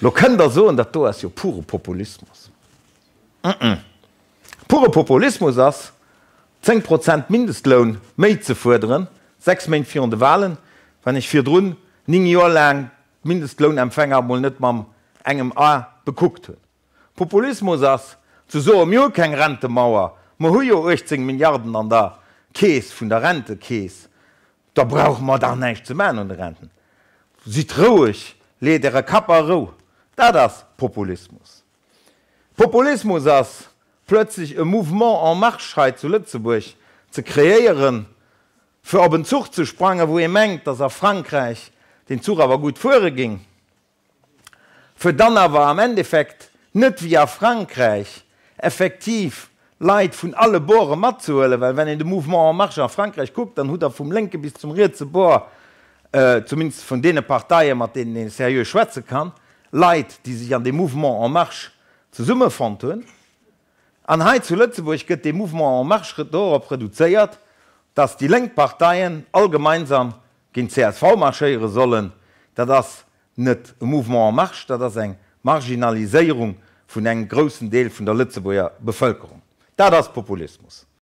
Lo kënnt Der soen, dat do ass jo pure Populismus. Mm-mm. Pure Populismus ass, 10 Prozent Mindestloun méi ze fuerderen, 6 Méint virun de Wahlen, wann ech virdrun 9 Joer laang d'Mindestlounempfänger emol net mam engem A bekuckt hunn. Populismus ass, ze soen, mir hu keng Rentemauer, mer hu jo 18 Milliarden an der Keess vun der Rentekeess, da brauche mer dach näischt ze maachen un de Renten. Sidd roueg, leet Äre Kapp a Rou. Dat ass Populismus. Populismus ass, plötzlech e Mouvement en marche hei zu Lëtzebuerg ze kreéieren, fir op en Zuch ze sprangen, wou ee mengt, datt a Frankräich deen Zuch awer gutt fuere géing. Fir dann awer am Endeffekt net wéi a Frankräich effektiv Leit vun alle Borde matzehuelen, well wenn een de Mouvement En Marche a Frankräich kuckt, dann hutt Der vum lénke bis zum rietse Bord, zumindest vun deene Parteien, mat deenen ee seriö schwätze kann, Leit, déi sech an deem Mouvement En Marche zesummefonnt hunn. An hei zu Lëtzebuerg gëtt dee Mouvement En Marche dorop reduzéiert, dass déi lénk Parteien all gemeinsam géint csv marschéiere sollen. Dat ass net e Mouvement en marche, dat ass eng Marginaliséierung vun engem groussen Deel vun der Lëtzebuerger Bevëlkerung. Dat ass Populismus.